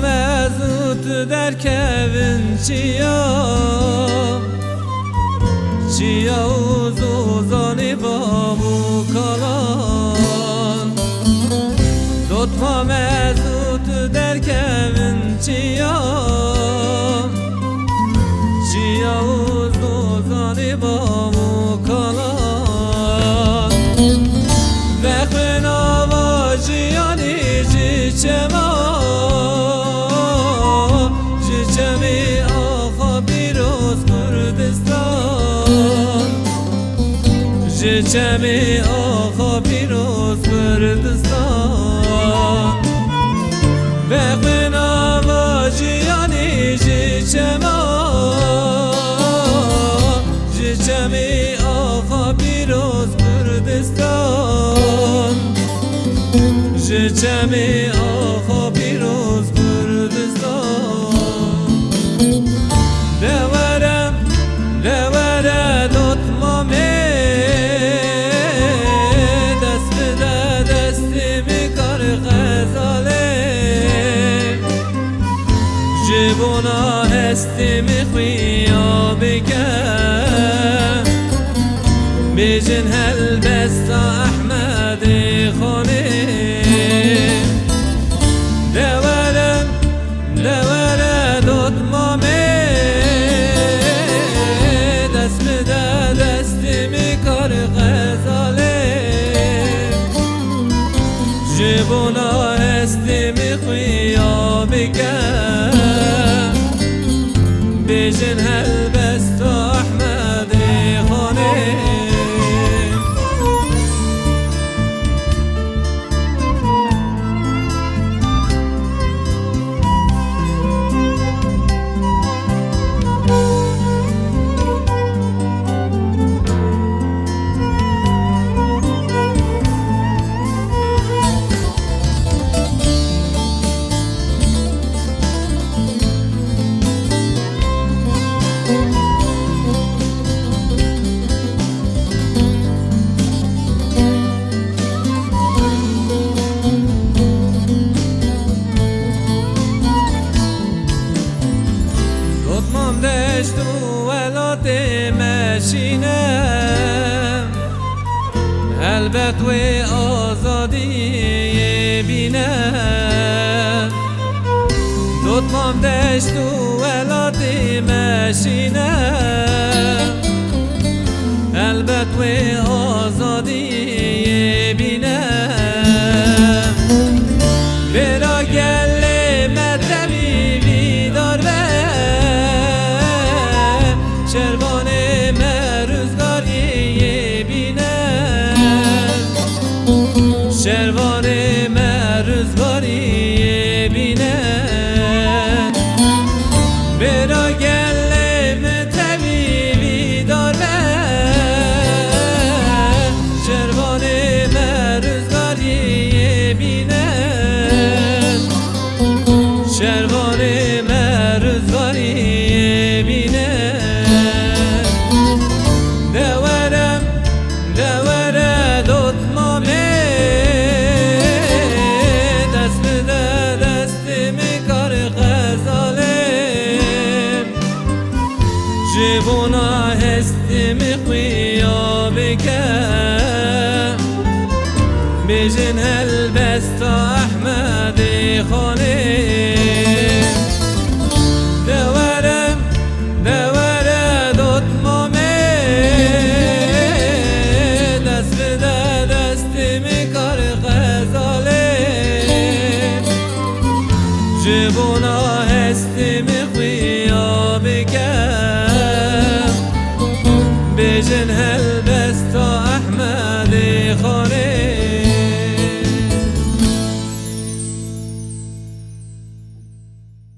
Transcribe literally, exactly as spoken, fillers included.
Me zû tu derkevin çiya, çiya û zozanê bav û kalan. Dotma me zû tu derkevin çiya, çiya û zozanê bav û kalan. Vexwin ava jiyanî ji çema, ji çemê axa pîroz Kurdistan. Ji çemê axa pîroz Kurdistan. Vexwin ava jiyanî ji çema, ji çemê axa pîroz Kurdistan. Ji çemê axa pîroz Kurdistan. De were, de were dotmamê, dest bide destê min kar xezalê. Ji bona hestê min xuya bike, bêjin helbesta Ehmedê Xanê. De were, de were dotmamê, dest bide destê min kar xezalê. Ji bona hestê min xuya bike, bêjin helbesta Ehmedê Xanê. Dotmam deşt û welatê me şîne, helbet wê azadiyê bîne. Dotmam deşt û welatê me şîne, helbet wê azadiyê bîne. Bêra gelê me tevî vîdar be, şervanê me ruzgariyê bîne. Şervanê me ruzgariyê bîne. Bêra gelê min tevî vîdar be, şervanê me ruzgariyê bîne. Şervanê me ruzgariyê bîne. De were, de were dotmamê, dest bide destê min kar xezalê. Ji bona hestê min xuya bike, bêjin helbesta Ehmedê Xanê. De were, de were dotmamê, dest bide destê min kar xezalê. Ji bona hestê min xuya bike, bêjin helbesta